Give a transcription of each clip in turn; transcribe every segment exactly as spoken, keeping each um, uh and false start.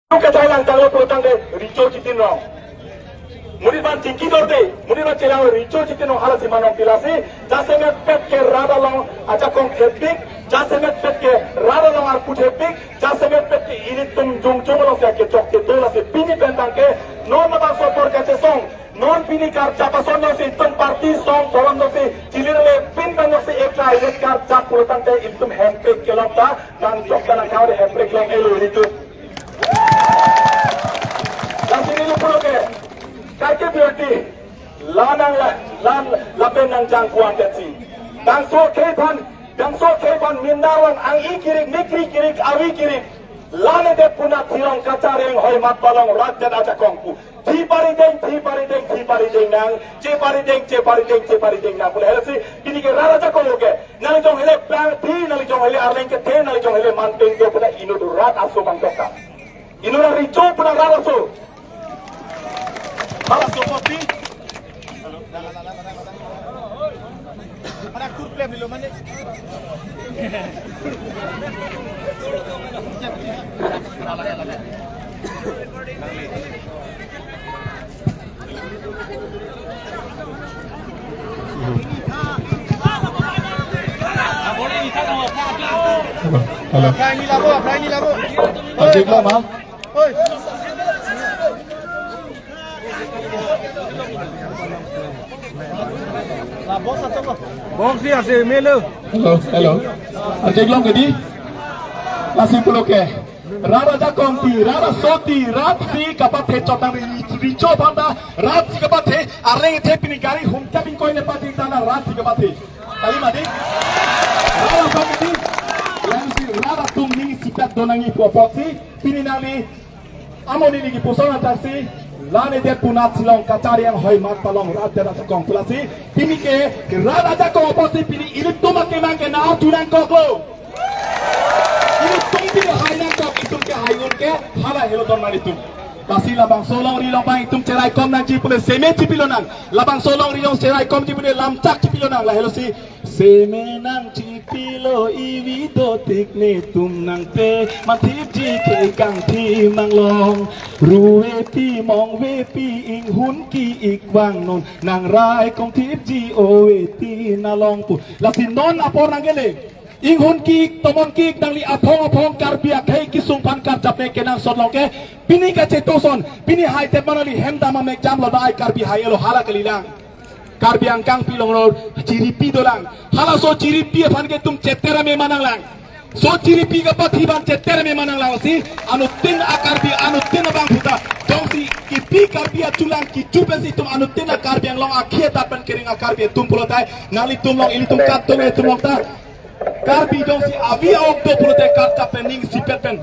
Tuk kachai lang tanglo pulotangte Richo Chitin Rong. Monit abang chingki dorde, monit abang chelang Richo Chitin Rong hala si manong pilasi, jasemet pet ke rat along ajakong thepik, jasemet pet ke rat along arpu thepik, jasemet pet ke ilitum jongjong along si akechok kedo lasi pini pen abang ke, non labangso apor kachesong, non pini karjap ason along si itum party song forum along si, chilirle pin abang along si eklai ret karjap pulotangte ilitum hempek kelong ta, nang jok ta nang kau de hempek long elo ilitum. Lasi neli pulo ke, kaike berarti, la nang la, la, lapen nang jangkuan tensi. Bangso akhei aphan, bangso akhei aphan minda lang ang-i kirik, mikri kirik, avi kirik. Lane det punat Shillong kachari anghoi mat palong rat det ajakong pu. Thi pari deng, thi pari deng, thi pari deng nang, che pari deng, che pari deng, che pari deng nang. Pule helsi, pini ke rat ajakong ke. Nang jong hele plang thi, nang jong hele arleng kethe, nang jong hele manpeng do puna inut rat aso bang dokta. Inut rat Richo puna rat aso. Rat aso kopi. Hello. Hello. Aphrang ni labo, aphrang ni labo. Ajik lo, ma? Oi. Bong si ase melo. Hello, hello. Ajik lo kedi. Lasi pulo ke. Rat ajakong ti, rat aso ti, rat si kapathe chotang ri, Richo aphan ta, rat si kapathe, arleng kethe pini gari humtap ingkoi ne pati ta na rat si kapathe. Kali mati? Rat ajakong ti, yang si rat atum ning sipet do nangji pu apotsi, pini nangli, amo neli kipuson atarsi, lane det punat Shillong kachari anghoi mat palong rat det ajakong pulasi, pini ke, rat ajakong apotsi pini ilitum akemang ke na tunang koklo. Ilitum pini hai nangkok, itum ke hai un ke, hala helo ton nang itum. Lasi labangso alongri along abang itum cherai kom nangji pule seme chipilo nang. Labangso alongri along cherai komji pule lamchak chipilo nang. Lahelo si seme nang chipilo ivi dotik netum nangpe. Mathipji ke kangthi manglong. Ruve pi mongve pi inghun ki-ik vangnon. Nang rai kom thipji ove ti nalong pu. Lasi non apor nang kele. Inghun ki, tomon ki, nangli aphong aphong Karbi akhei kesung aphan karjap me kenangsot long ke, pini kachetoson, pini hai det manali hem dam amek jam lo dai Karbi hai elo hala kalilang. Karbi angkang pi longlo chiripi dolang. Halaso chiripi aphan ke itum cheter ame manang lang. So chiripi kapathe aphan cheter ame manang lang si, anuttin a-Karbi, anuttin abang puta. Jongsi kipi Karbi achulang kichu pensi itum anuttin a-Karbi Anglong akhei atat pen kering a-Karbi atum pulote, nanglitum long ilitum katong itum long ta. Karbi jongsi avi aok do pulote karjap pen ning sipet pen.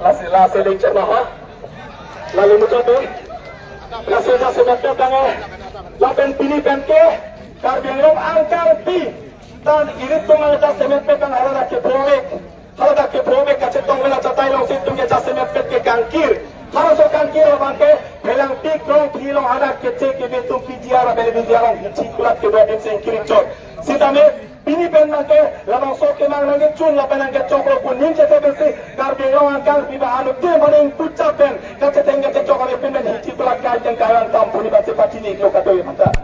Lasi, lasi lingchek na ha. Lali muchot dei. Lasi jasemet pet tang eh. Lapen pini pen ke Karbi Anglong angkang pi. Tan ilitum ang jasemet pet tang haladak ke provek. Haladak ke provek kachetong vela chatai along si itum ke jasemet pet ke kangkir. Halaso kangkir abang ke phelang tik rong thi along hadak keche kebe itum P G R abang P G R along hichi kulat kebe abang sing kiri chot. Sitame pini pen abang ke labangso kemang nangkechun lapen nangkechoklo pu ning chethe pensi Karbi Anglong angkang pi ba anu te maning puchap pen kacheteng kachechok ave pin pen hichi kulat kai teng kai ang tam puni ba chepachini iklo kadoi mata.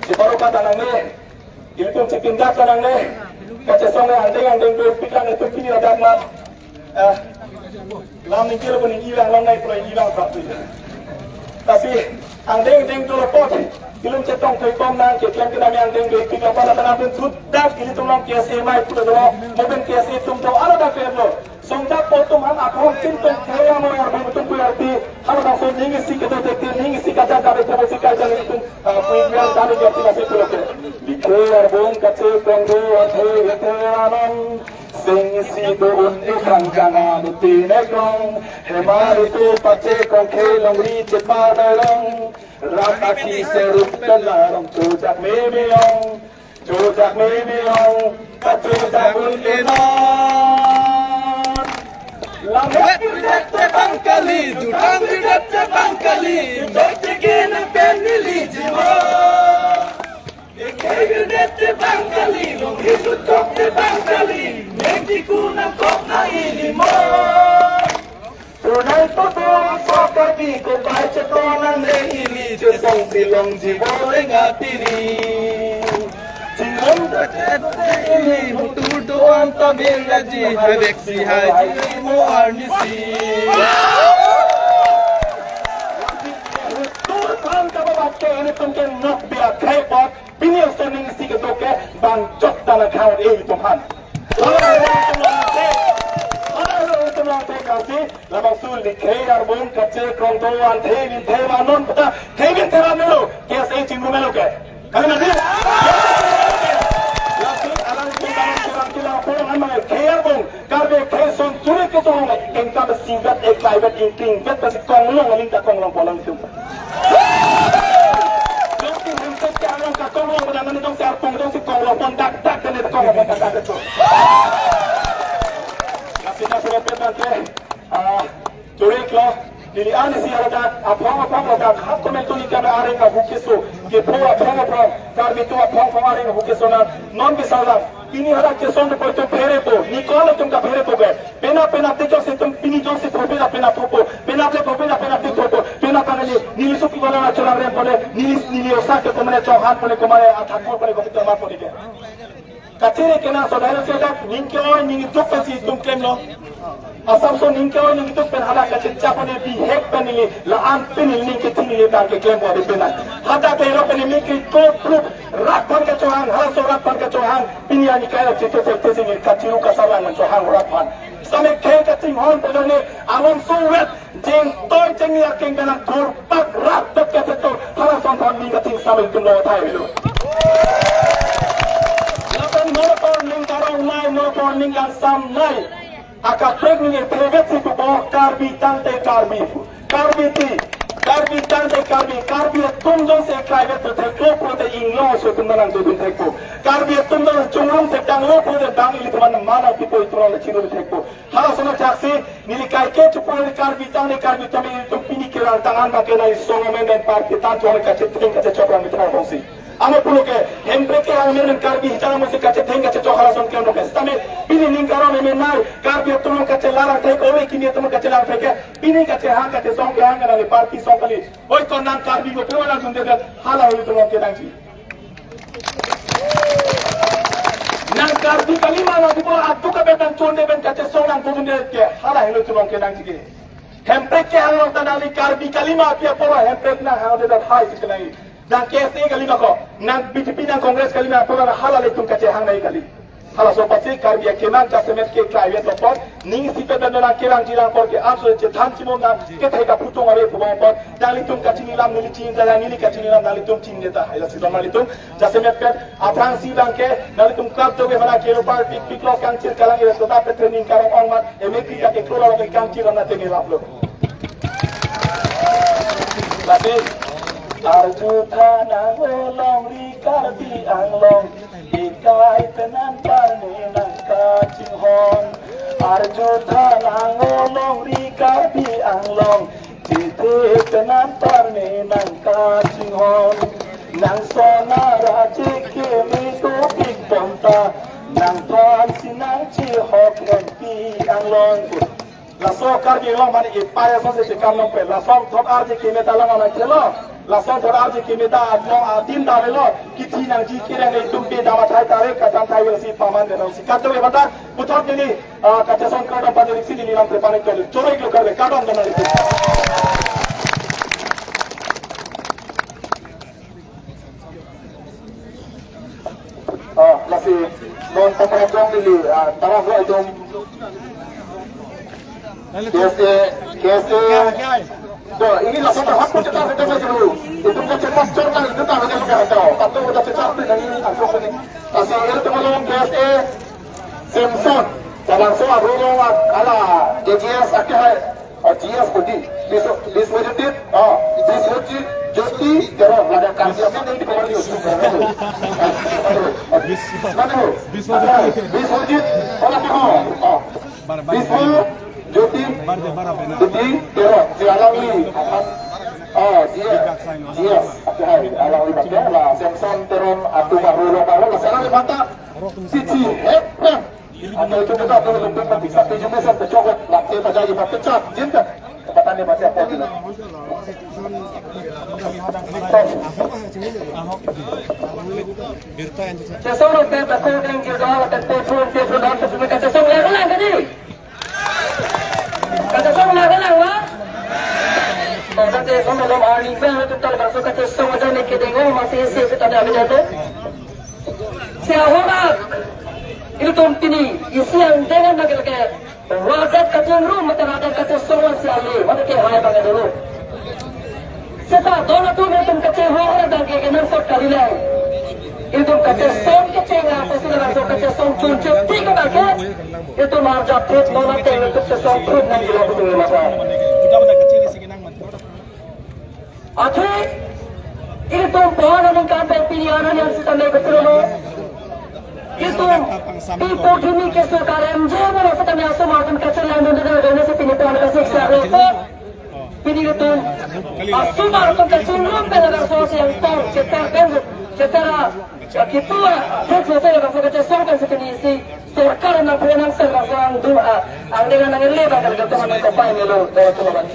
Chiparo kata nangne, ilitum chipindak ta nangne, kachesong le angdeng angdeng do pik lang itum pini ladak ma. Eh, lam ningkir pun ningkir lang long nai pulai ningkir lang tapi. Tapi angdeng angdeng do lapot, ilum chetong thoi kom nang, keklem kenam angdeng do pik lang pada tanah pun sudah ilitum long K S A mai pun do, moben K S A itum do, ala dak lo. Songdak po atum han aphong tin tong kaya mo arbung atum pu arti, han aphong so ning isi kedo tek tin, ning isi kaja kabe tebo si kaja ning tum, ah, pu yang tani jati nasi pulo ke. Dikhe arbung kache kongro athe athe anon, sing isi do un ikhang kanga do tin ekrong, hemari tu pache kongkhe longri chet ma dai long, rat aki serup telarong chojak me me ong. Chojak me me ong, kachojak un ke non. Lamhek virdetde bang kali, jutang virdetde bang kali, bek teke nangpen neli jimo. Ekhei virdetde bang kali, longri juttokde bang kali, neng tiku nangkok nang ilimo. Purnai toto asok kaki, kopai chetong nang neng ili, chesong silong jibo lenga tiri. Chingrum ta chet nang ili, mutur do-an ta belaji, hai veksi hai jimo arnisi. Turphan kaba bakke ini tungkeng nok biak khai pot, pini aso ning isi ketok ke bang chok dana khawan e tumhan. Halo, halo, halo, halo, halo, kasi, labang sul di khai arbon kache krong do an the, nin the, manon peta, the, nin the, melo, K S A chingrum melo ke. Kami nanti. Lasi alang kilang kilang kilang pulang amai khai arbon, karbe khai son suri ke son, kengkam sigat ek laibat ingting, bet pasi konglong, aling ta konglong polang itu. Jongsi hemset ke along ka konglong, pada nani jongsi arpong, jongsi konglong pon dak dak, dan itu konglong pon dak dak itu. Lasi na sore pe tante, ah, turik lo, neli ani si ada dak, apong apong lo dak, hak komen tu ni kami areng abu keso, ke po apong apong, Karbi tu apong apong areng abu keso na, non bisa lang. Pini hala kesong tu poi tu phere po, ni kol tum ka phere po ke. Penap penap te jongsi tum pini jongsi phope la penap phopo. Penap le phope la penap te phopo. Penap kana ni, neli supi wala na chorang rem pole, neli, neli osa ke komane Chauhan pole, komane Thakur pole, komane Tomar pole ke. Kachere kena so dai se dak, ning ke-oi, ning duk pensi tum klemlo. Asam so ning ke-oi, ning duk pen hala kachecha pone bihek pen neli, la-an pen neli ning kethe neli tang keklem pole penap. Hadak le ro pen neli ke ko proof, rat phan kachehang, hala so rat phan kachehang. Pini ani kaya chito chete sini kachiru kasarang man chohang rat phan. Same kheng kachinghon pajone along so vet jeng toi jeng ya keng kana thur pak rat vet kacheto hala son phan ni kating same tum lo thai lo. Lapen mo por ning karong nai, mo por ning kangsam nai. Akaprek ni prevet si tu bo Karbi tangte Karbi. Karbi ti, Karbi tangte Karbi, Karbi atum jongsi eklai vet tu theklo pulote inglo so tum nang tu tum thekpo. Karbi atum jongsi chungrung thek tanglo pulote bang ilitum an mana pipo itum nang chiro thekpo. Hala sona chaksi, neli kaike chupo Karbi tangte Karbi tame ilitum pini kelang tangan bake na isong amen dan parti tan tuan kacheteng kachechok rang mitra kongsi. Amo pulo ke, Hemprek kehang amen Karbi hichara mosi kachetheng kachechok hala song klemlo ke. Sitame, pini ning karong amen nai, Karbi atum kachelarang thek, ore kimi atum kachelarang thek ke, pini kachehang kachesong kehang kana le parti song kali. Oi, to nang Karbi ko pura nang sunde hala oi to nang kedang ji. Nang Karbi kalima nang di bola atu ka betang chonde ben kachesong nang bumde ke, hala helo to nang kedang ji ke. Hemprek kehang long tanang li Karbi kalima api apor Hemprek nang hang de dat hai si kenang. Nang K S A kalima ko, nang B J P nang Congress kalima, pura hala ilitum kachehang nai kali. Hala so pasi Karbi akeman jasemet ke klai vet apot, ning sipe dan nang kelang jilang apor ke amso chethan chimon nang kethek aputung ave pubong apot, nanglitum kachinilam neli chinidam, neli kachinilam nanglitum chinidam, hala si nanglitum jasemet pen aphrang si bang ke nanglitum kap joge mana kero par pik pik lo kangchir kalang ire sota pe training karong ong mat, M A P ya ke klora lo ke kangchir na tengilap lo. Lasi, arju thanang o longri Karbi Anglong, ikai penan parni nang kachinghon. Arju thanang o longri Karbi Anglong, chethe penan parni nang kachinghon. Nang sona raje keme do pik ponta, nangphan si nang chihok Hempi Anglong. Laso Karbi Anglong mane ipaya sose chekam nongpe. Lason thot arje keme ta lang nang thelo. Lason thot arje keme ta atlong adim ta avelo. Kithi nangji kereng le tum pe dam athai ta re kacham thai vel si paman de nang si. Kato ke bata puthot neli, ah, kachesong kardom panik si neli lam te panik kali. Choro iklo Karbi kardom de nang. Ah, lasi non pemajong neli, ah, taram lo itum. K S A, K S A. Do, ini langsung terhapus kita kita maju dulu. Itu kan cepat cerita itu tak ada kita tahu. Tapi udah cepat itu dari ini langsung ini. Lasi itu kalau K S A Samson, langsung arulong ala J G S akhir hai. Ah, G S Budi, Biswa-, Biswajit, ah, Biswajit Jyoti Terang, ada kami apa yang di bawah news. Mana ho? Biswajit. Biswajit, oh, lagi ho. Ah, Biswa-, Jyoti, Jyoti Teron, si alangli aphan, ah, G S, G S, oke, hai, alangli pakai, la Samson Teron atum arlo arlo, la sekarang mata, sisi, eh, nah, atau itu kita tuh lebih penting, satu jumlah satu coklat, la kita jadi pakai cap, jin kan? Kepatan dia masih apa gitu? Chesong lo ke bakul ding judo, la tempe pun, tempe pun, tempe pun, chesong lo, lo, lo, lo. Kachesong lake lang, wa? Tangte kami malom arni bang total bangso kachesong aja ne kedeng o, masih isi kita ada aja tu. Si ahok ak. Ilitum pini isi angdeng an lake lake. Radat kachingrum mate radat kachesong si ale, mate ke hai bang dulu. Seta don atum ilitum kachehong ra dang ke kenangsot kalilang. Ilitum kachesong kecheng apot si labangso kachesong chunche tik abang ke. Ilitum arjap thek non ateng ilitum chesong thek nangji lo ilitum masa. Athe ilitum pon aningkan pen pini arni an sitame kepulo. Ilitum pi po thimi ke sorkar M J mo sitame asomar atum kachelang dun dun dun si pini pon kasik sa repot. Pini ilitum asomar atum kachingrum pen labangso si angtong chetar pen chetar a kipu a thek so se labangso kachesong pen si pini si sorkar nangphe nangser labangso angdeng a angdeng nang ele bang kali katuman nangkopai melo dolo tuman.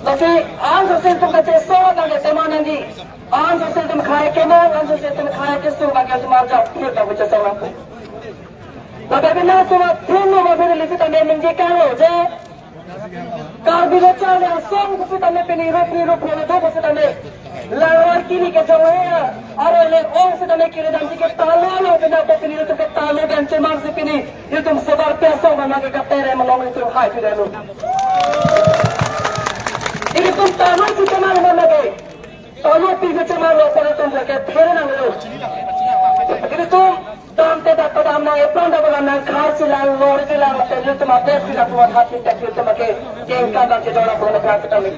Lasi ansose ilitum kachesong abang ke tema nangji. Ansose ilitum khei kemang, ansose ilitum khei kesung abang ke ilitum arjap thek abang kachesong nangpo. Lapen pini ilitum athengno ma pini ilitum tame ningje kanglo je Karbi Lo Charli Asong pusitame pini rup ni rup polo do pusitame. Langwar kini kejong he ya. Aro le ong sitame kiri damji ke talo lo pina po pini ilitum ke talo dan chemang si pini ilitum sobar pesong mana ke kapere malong ilitum hai pidalo. Ilitum talo si chemang mana ke. Talo pi ke chemang lo pon ilitum ke pere nanglo. Ilitum dam te dak padam nang, eplang dak padam nang, khar si lang, lori si lang, te ilitum abes si lang, tuan hati te ilitum ke, kengkam lang si dora pon khar si kami.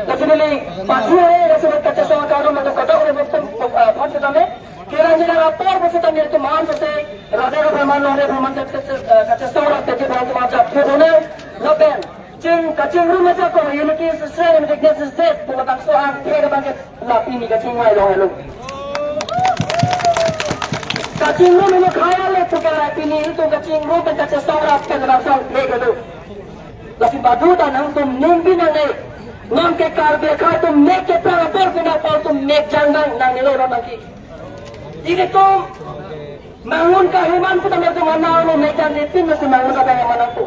Lasi neli, pati hai, lasi neli kachesong akar, madu kadok, neli pun, ah, pon si kami. Kira-kira apor, pon si kami ilitum ansose, rade ro pherman, lori pherman, te, te, te, ah, kachesong, te, te, pherman, tuan jap, te, pon, lapen. Ching, kachingrum ajakong, unity is strength and weakness is death pu labangso angthek abang ke la pini kachingvai long helo. Kachingrum helo khei ale pu ke la pini ilitum kachingrum pen kachesong rap pen labangso angthek helo. Lasi badu ta nangtum ning bi nangne. Non ke Karbi akhei atum mek ke prang apor pina apor atum mek jang nang nangnelo non nangki. Ilitum Mangun kaheman sitame ilitum analo mejan ipin nasi mangun kaheman nangpo.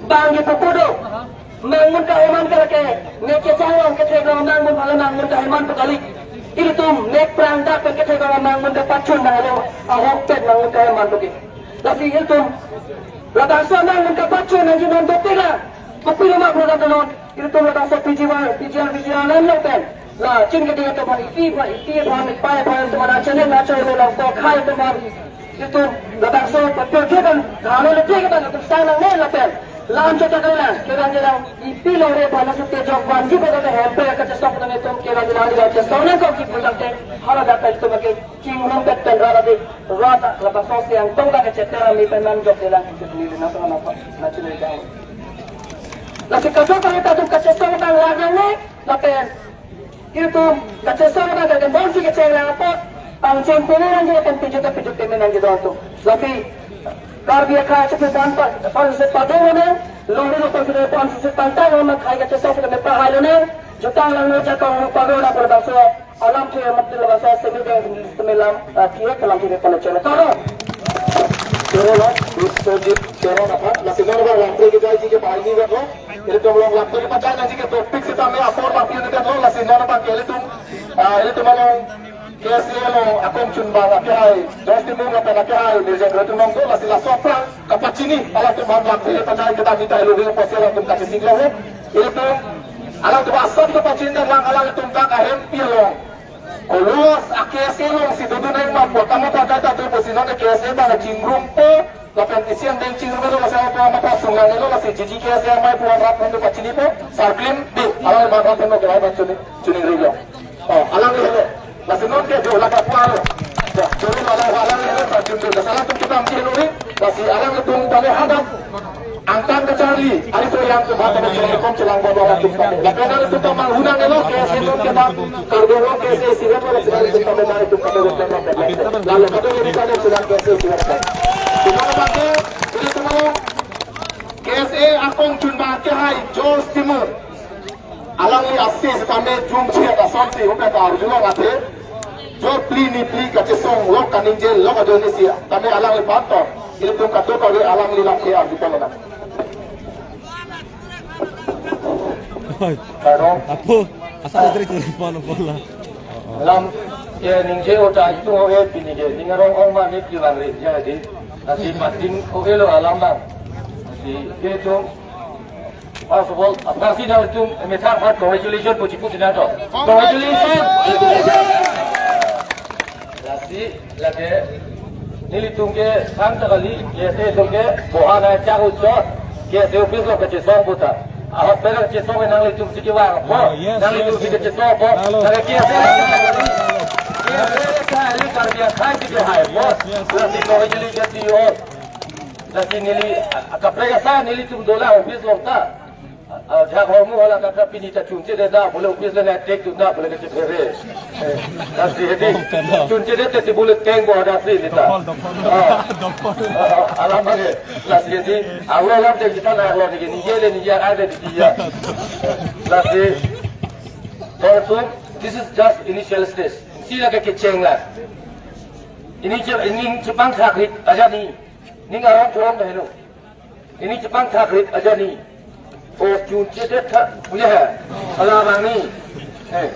Bang ipu kodo. Mangun kaheman ke lake, mek kejang long kethek long mangun pala mangun kaheman pu kali. Ilitum mek prang dak pen kethek long mangun kepachun nanglo. Ahokpet mangun kaheman pu ke. Lasi ilitum labangso mangun kepachun nangji non dopela. Kopilo ma program non. Ilitum labangso P G R, P G R, P G R lam lo pen. La chin ke dia teman iti pa, iti pa, iti pa, pa teman achan na chai lo lang ko khai teman. Ilitum labangso patur ke kan, halo le ke kan ilitum sang nangne lapen. Lam chota kan lang, ke lang ke lang, ipi lo re pa na sute jok ban ji ko ka hem pe kachesok nang ilitum ke lang lang kachesok nang ko ki pulang te. Hala data ilitum ke. Chingrum pet pen rara di, rara labangso si angtong ta kachetera mi pen nang jok delang kechet ni na tong na pa, na chini dang. Lasi kachesong ta ilitum kachesong ta lang nangne, lapen ilitum kachesong ta kachesong si kacheng lang apot, pangcheng pini nangji lapen pijut ta pijut pini nangji dong tu. Lasi Karbi akhei achepi pan pa, pan se padong lo nang, lori lo pan se pan se pan ta lo nang khai kachesong ta me pahai lo nang, jutang lang lo jakong lo palo na pura bangso. Alam thu amat labangso semi deng semi lam, ah, kiek alam thu pala channel. Karo. Channel lo, Biswajit Teron aphan. Lasi non abang lamthe kejai ji ke bahai ni vet lo. Ilitum along lamthe kepachai nangji ke topic sitame apor bang pion vet lo. Lasi non abang ke ilitum, ah, ilitum along K S A lo akong chunbang akehai, Joyce Timung lapen akehai, Mirjeng Ratu Nongko, lasi laso aphrang kapachini, alangtum aphan lamthe pachai kedam itai lo he, posi alangtum kachesik lo he. Ilitum alangtum asam kapachini dan lang alangtum dak ahempi along. Kolos a-K S A along si dodun nang ma pu, kamo pakai ta do pusi non K S A abang chingrumpo, lapen isi angdeng chingrumpo, lasi apa matha sung nangnelo, lasi G G K S A amei pu rat hendu pachinipo, Sarklim di, alang ma rat hendu kelai pachini, chini rilo. Oh, alang hendu, lasi non ke do laka pu alo. Turun alam alam yang terjun ke salah tu kita ambil dulu. Lasi alam itu kami hadap angkan kecari. Hari itu yang kebuat kami cuma kom celang bawa alam itu kami. Lapen alam itu kami undang elo ke itu kita karbo lo ke itu sirat lo sirat itu kami dari itu kami. Lalu kami jadi kami sudah ke itu sirat. Terima kasih. Jadi semua K S A akong chunba ke hai George Timur. Alangli ase setame jumsi asonsi upe ta arjulong athe. Jo phli ni phli kachesong lok kaningje lok ajoine si tame alangli pato. Ilitum kado kave alangli lam ke arju polo na. Oi. Karo. Apo, asa istri telepon polo. Lam ke ningje ota itu oe pini ke. Ningarong ong ma ni pilang ri jadi. Nasi patin oe lo alam bang. Nasi itu. First of all, aphrangsi nanglitum methang aphan congratulations pusi pusi nangto. Congratulations. Lasi lake nelitum ke thank ta kali, K S A atum ke bohan ai chak uchot, K S A office lo kachesong puta. Ahok pera kachesong nanglitum si kevang po. Oh, yes, nanglitum yes, si yes. Kachesong po. Hello. Lake K S A, K S A kali Karbi akhai si kehai po. Yes, yes. Lasi congratulations to you all. Lasi neli a-, akaprek asa nelitum dolang office lo ta. A-, a-, jak hormu hala kata pini ta chunche de da, bole office le na tek tu da, bole kachephere. Eh, lasi hedi. Chunche de te bole teng bo da si ni ta. Dopol, dopol. Ah. Dopol. Ah, ah, alam lagi. Lasi hedi. Awo alam te kita na lo ni ni ye le ni ya ade di ya. Lasi. Kalau tu, this is just initial stage. Si lake kecheng la. Ini che-, ini chepangthak rit aja ni. Ning arong kurang dah lo. Ini chepangthak rit aja ni. Oh, chunche de tha, ya. Ala bang ni. Eh.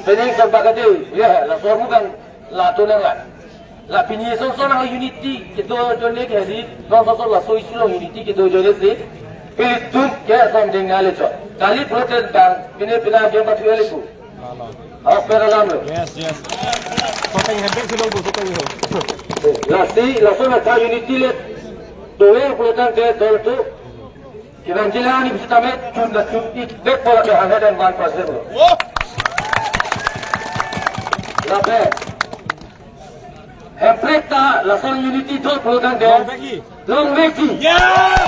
Pening sampai ke dia, ya. Laso hormu kan la tu nang la. La pini song song nang unity kedo ajoine ke di. Nong song song laso issue lo unity kedo ajoine si. Ilitum ke som ding nale cho. Kali protes bang, pine pina dia patu eliku. Ahok pera alam lo. Yes, yes. Soteng hempek si long bu, soteng ho. Lasi, laso na tha unity le. Doe pulotan ke dol tu. Kevang jila ni bisa tame chun da chun ik bek pola ke hundred and one percent lo. Lapen. Hemprek ta lason unity dot program de. Long veki. Long veki. Yeah!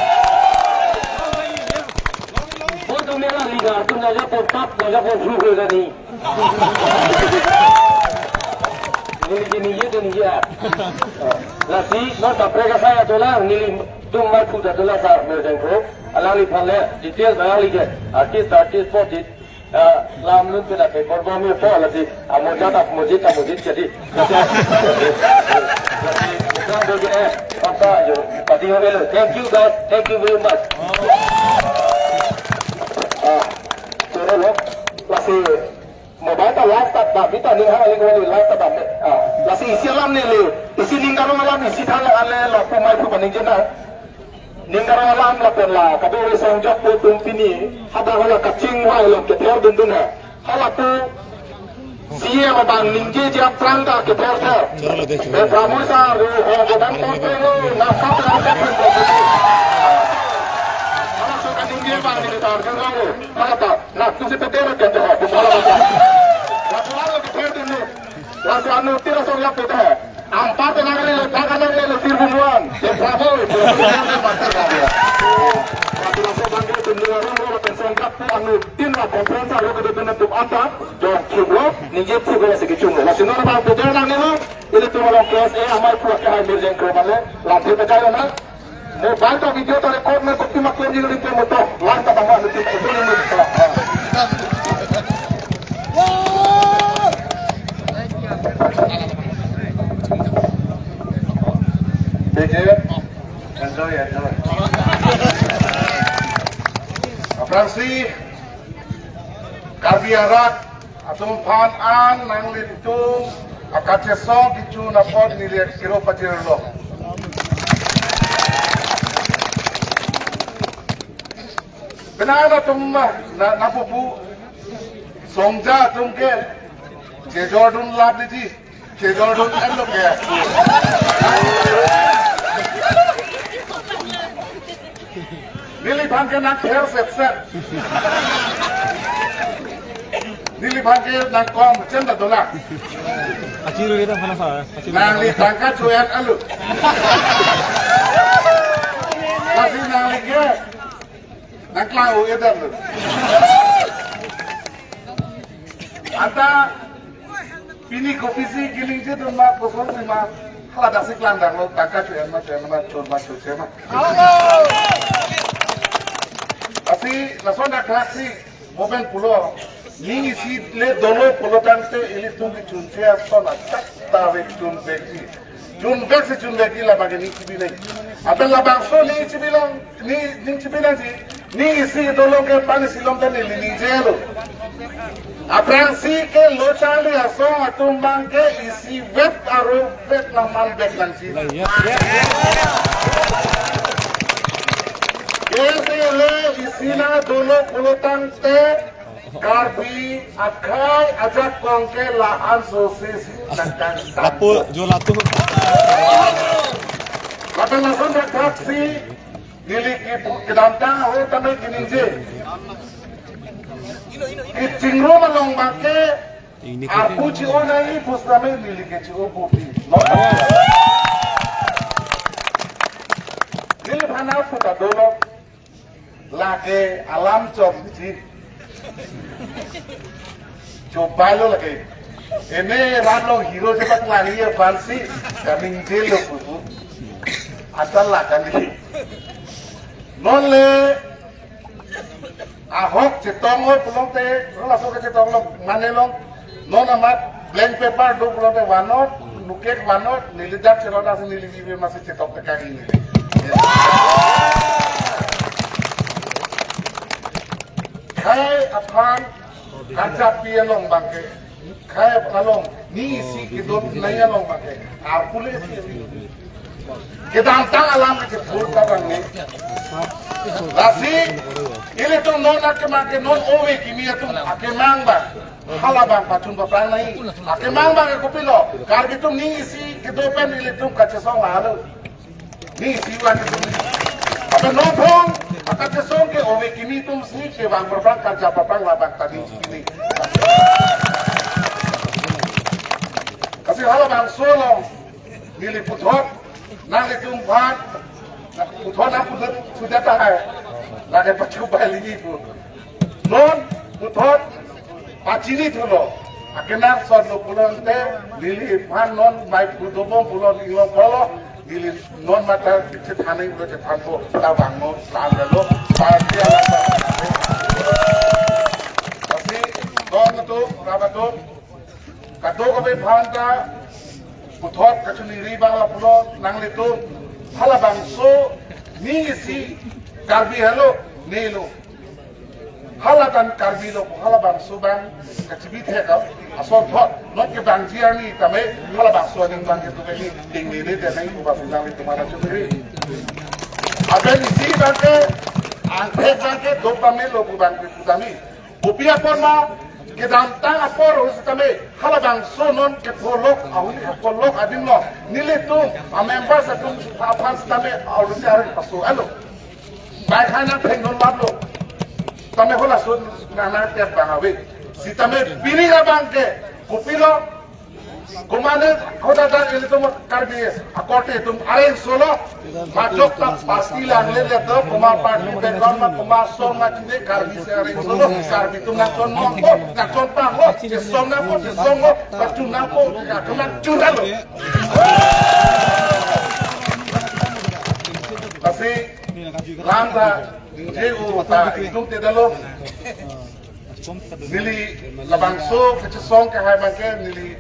Bodo mera liga tu na japo tap na japo jru kani. Neli gini ye dan ye. Lasi non kaprek asa ya dolang nelitum mai puja dolang sa merjang ko. Alangliphan le details alanglike artist artist po di. Ah, lam lun pina ke korba mi po lagi. Amojat, amojit, amojit jadi. Lasi, lasi, bukan bagi, eh, apa, yo, pati ho belo. Thank you guys, thank you very much. Ah, suruh lo, lasi mobile ta live ta, ta, bita ning hang aling wali live ta, ta, ah, lasi isi alam neli, isi ning karong alam, isi thang ale, lapu mai pu paning jena. Ning karong alam lapen la kadokave songjak pu atum pini hadak hala kachingvai along kether dundun ha. Hala pu C M abang ningjeje aphrang ta kether ther. Be Pramod sir, ru ho godan kontre lo, nangkap nangkap. Hala so kaningje abang ni ketar jurang lo. Hala ta, na tu si peter kan ha. Hala ta. Lapu hala kether dundun. Laso anu tira songjak pu ta. Ampat nangli le, baka nangli le, sir bumuan. Ye, bravo, bravo, bravo, bravo. Laso bangke tum nila rong rong pen songjak pu anu tin la conference alo kedo pen tum anta, jong chublo, ningje chublo lasi kechumlo. Lasi non abang puja nangli lo, ilitum along K S A amei pu ke hai mirjeng kroman le, lam phi pejai lo na. Mobile ta video ta record me kopi ma klem jing ring klem moto. Line ta bang anu tin ta itu ni moto. Enjoy, enjoy. Aphrangsi Karbi arat atum aphan an nanglitum akachesong kichu napot neli kiro pajirlo. Penang atum na, na pupu songja atum ke chejordun lap liji. Chejordun kan lo ke. Neliphan ke nangther set set. Neli bangke nangkong chem ta dolang. Achiru kita mana sa? Achiru. Nangli tangka chuyan alu. Lasi nangli ke nangklang u edan lu. Anta pini kopisi kiling je dun ma koson si ma hala dasi klang dang lo tangka chuyan ma chuyan ma chor ma chor ma. Lasi lason dak si moben pulo, ning isi le dolo pulo tangte ilitum kechunche ason achak ta vek chun vekji. Chun vek si chun vekji labang ke ning chibi nai. Apen labangso ning chibi lang, ning, ning chibi nangji. Ning isi dolo ke pani silom ta neli ningje lo. Aphrangsi ke lo charli asong atum bangke isi vet aro vet nangman vek nangji. Ke si le isi na dolo pulo tangte Karbi akhei ajakong ke la-an so si si nangkang. Lapu jo latu. Lapen lason dak si neli ke kedamtang ahut tame kiningje. Kechingrum along bangke arpu chi-o nai pusitame neli ke chi-o pupi. Neliphan aphuthak dolo. Lake alam chom ji. Chobai lo lake. Ene ran long hero chepak lagi ya fancy. Kaming jail lo pupu. Asal lah kali. Non le ahok chetong lo pulote, laso ke chetong lo mane long. Non amat blank paper do pulote vanot, nukek vanot, neli dak cherot asi neli bibe masi chetok teka ini. Akhei aphan kachapi along bangke. Akhei along, ning isi kedo nai along bangke. Arpu le si. Kedamtang alam ke jebul ta bang ni. Lasi, ilitum non akemang ke non ove kimi atum akemang bang. Hala bang pachun paphrang nai. Akemang bang ke kopilo. Karbi atum ning isi kedo pen ilitum kachesong lalu. Ning isi wan atum. Apa non thong, apa chesong ke ove kimi atum si ke bang paphrang kacha paphrang labang tadi ini. Kasi halabangso along. Neli puthot, nanglitum aphan, puthot nangputhot sudah tahai. Lake pachu bai lini pu. Non puthot pachini thulo. Akenangsot lo pulote, neliphan non mai pudobom pulo inglong kolo, neli non mata chethan nai pulo chethanpo, ta bang non, ta lo, ta dia la ta. Pasi, non tu, rabato, kadokave aphan ta puthot kachiningri abang lapulo nanglitum. Halabangso ning isi Karbi helo nelo. Hala tan Karbi lo halabangso abang kachibi thek ason thot. Non ke bangji arni tame halabangso aning abang ke tu kali tingni ni denai ubah nanglitum ana chumri. Aben isi abang ke angthek abang ke dopame lo abang ke putami. Kopi apot ma, kedamtang apor ahut sitame, halabangso non kepholok, ahut kepholok adim lo, nelitum, a members atum aphan sitame, ahut si areng paso, alo. Bai khai nangpheng non map lo. Tame holaso nang nang tiap bang ave. Sitame pini abang ke, kopilo, Komane, hoda dan ilitum Karbi akorte atum areng solo. Majok ta party lang le le to, koma party background ma, koma song ma chine Karbi si areng solo. Karbi atum nangchon mongpo, nangchon panglo, chesong nangpo, chesonglo, pachun nangpo, nangchun nangchun lo. Lasi, lam ta, je u ta, itum te dalo. Neli labangso kachesong kehai abang ke neli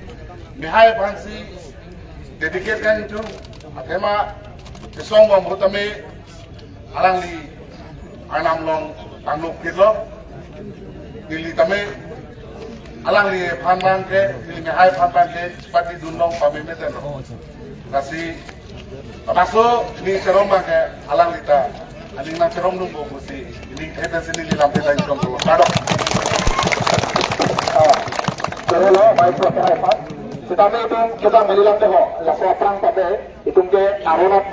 mehai aphansi dedicate kan itu. Athema chesong bom ahut tame alangli arnam along tanglo kilo. Neli tame alangli aphan abang ke, neli mehai aphan abang ke, chepatidun long pameme tanglo. Lasi, laso ne cherong abang ke alangli ta. Aning nangcherong nungko pusi. Aning theta si neli lamthe ta cherong ko. Kado. Ah, cherong lo, baik, prof, hai, Pak. Sitame itum kita melilang deh ho. Laso aphrang tabe, itum ke arona